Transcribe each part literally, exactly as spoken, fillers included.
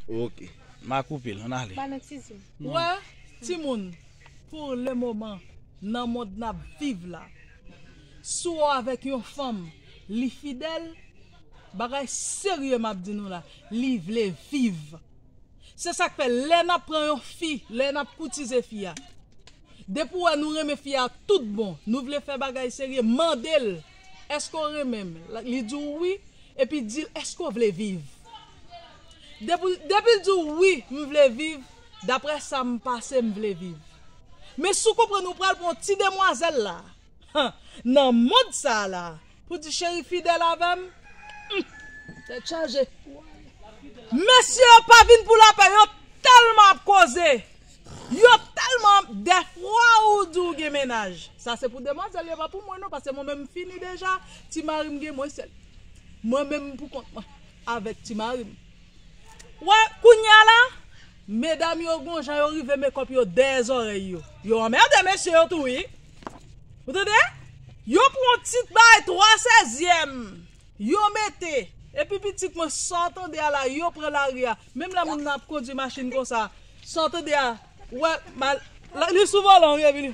Ok. M a koupe l, ann ale. Ba nan ti zoom. Wè, timoun, pou le moman, nan mond n ap viv la, si w avèk yon fanm, li fidèl, bagay serye m ap di nou la, li vle viv. Se sa k fè, lè n ap pran yon fi, lè n ap koutize fi a, depi w wè nou renmen fi a tout bon, nou vle fè bagay serye, mande l, èske w renmen m? Li di w wi, epi di l, èske w vle viv? Depi, depi l di w wi, m vle viv, daprè sa m pase, m vle viv. Men si w konprann ou pral pran yon ti demwazèl la, nan mond sa a la, pou di cheri fidèl avè m, hmm, tèt chaje. Mesye yo pa vin pou lapè, yo tèlman ap koze. Yo tèlman ap, dèfwa ou di w gen mennaj. Sa se pou demwazèl, yo pa pou mwen non, paske mwen menm m fini deja, ti mari m gen mwen sèl. Mwen menm m pou kont mwen, avèk ti mari m. Wè, kounye a la, medam yo gon jan yo rive mekòp yo dèyè zòrèy yo. Yo anmède mesye yo tou wi. Ou tande? Yo pran tit bay twa sèzyèm. Yo mete. Epi pitit mwen, sa w tande a la, yo pran lari a. Menm lè moun nan ap kondui machin konsa, sa w tande a, wè, mal, la, li sou volan wi, epi li.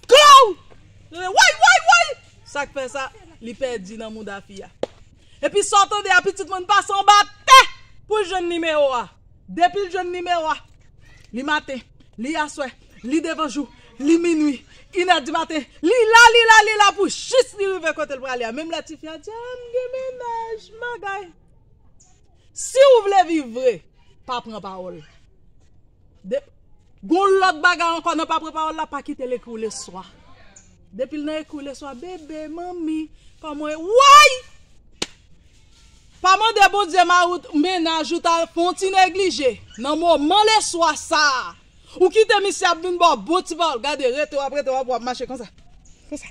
Kow! Woy, woy, woy! Sa k fè sa, li pèdi nan mouda fi a. Epi sa w tande a, pitit mwen pase anba tè pou l jwenn nimewo a. Depi l jwenn nimewo a, li maten, li aswè, li devan jou, li minwi, inè di maten, li la, li la, li la pou jis li rive kote l prale a. Menm lè tifi a di, a, m gen mennaj, bagay. Si w vle viv vre, pa pran pawòl. De, gon lòt bagay ankò nan pa pran pawòl la, pa kite l ekri w leswa. Depi l nan ekri w leswa, bebe, manmi, kòman w ye? Woy! Pa mande Bondye mari w, mennaj ou ta fè yon ti neglije. Nan moman leswa sa a, ou kite misye ap vin ba w bon ti pawòl. Gade, rete w ap rete w ap, w ap mache konsa. Konsa.